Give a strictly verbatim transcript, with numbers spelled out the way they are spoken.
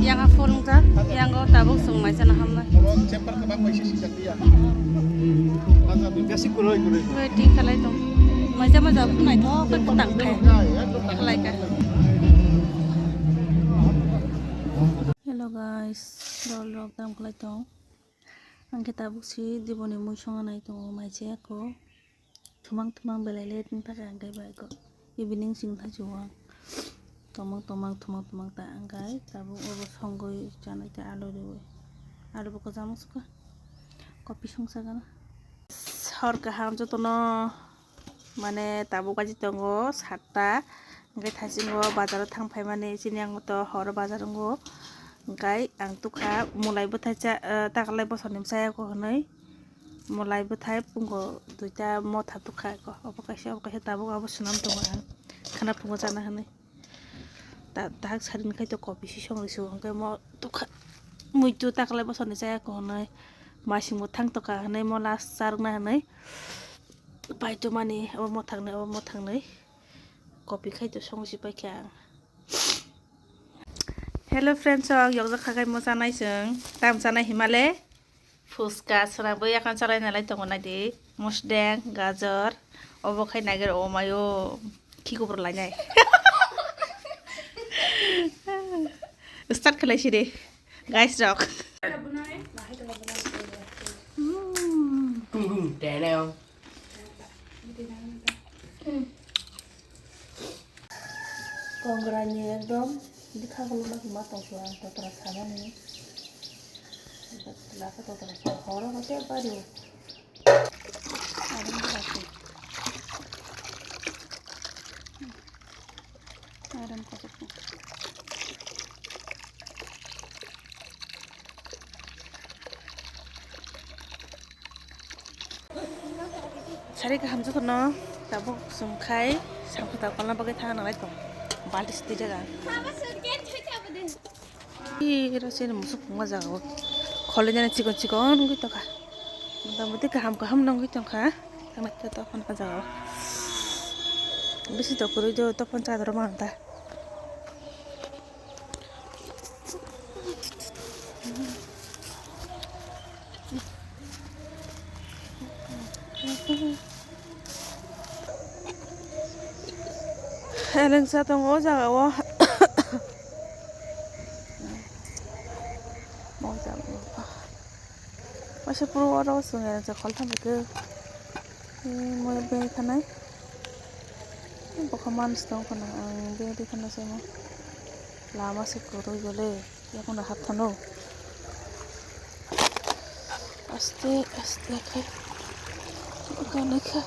Yang ha phone wngkha, yang o tabuk chwng maisa no hamnai. Waiting khalai tong. Maisa maja phunai thok khe kwtang khe khlai kha. Hello guys, dol rok tam khlai tong. Ang khe tabuk si diboni mui songna nai tongo, mai chaya kho. Thumang thumang belai late wng thaka ang khe bai kho. Evening sing thai chuwang. Tomang tomang thumang thumang ta ang khe tabuk obo songwi chanai ta alu riwi. Alu bo kwcham wngkha. Kopi songsa gana. Hor kaham jotono. Mane tabuk baji tongo satta, hwnkhe thaisingo bazaro thang phaimani, chini ang to horo bazar wngo, hwnkhe ang tukha mulai bwthai cha, eh, takalai bosonwi chayakho hwnwi, mulai bwthai pungo duita motha tukha, obo kaisa, obo kaisa, tabuk abo swnam tongo ang, khana phungo chana hwnwi. Ta-, tahak sari ni khai to kopi si song rw si o, hwnkhe mo tukha muitu takalai bosonwi chayakho hwnwi, masing bo thang tokha hwnwi, mo last charwkna hwnwi. Pai to mani, obo mwthaknwi, obo mwthaknwi. Kopi khai to song si paikha ang. Hello friends, ang yokjak kha khai mo chanai chwng. Tam chanai himale? Phuska, swnam bai yakan chalai nalai tongo nai di. Musdeng, gajor, obo khai naiger, o mayo, khi kubur lai nai. Start khlai si de, guys rok. Hmm. Kongrani ekdom bwkha kolokma tongkhe ang totra samani. Laka totra sa horo hote bari. Adam kasuk. Adam kasuk. Sari kaham jotono tabuk chwng khai samsok ta kolna bagwi thangna nanglai tong. Balti sitwi jaga. Ih, iro sini musuk pungma jaga o. Kholi nani chikon chikon wngwi tongkha. Mota moti kaham kaham nw wngwi tongkha. Thangna khe topon o jaga o. Bisi dokorwi do topon chadoro manta. Elengsa tongo o jaga o. Mokjal mokba. Waisa puro oro chwng elengsa kholtham rikhe. Mo beng thanai. Bokha manus tong khana ang beng thanai se mo. Lama se kwrwi bole, yakung no hapthano. Aste aste khe. Gana khe.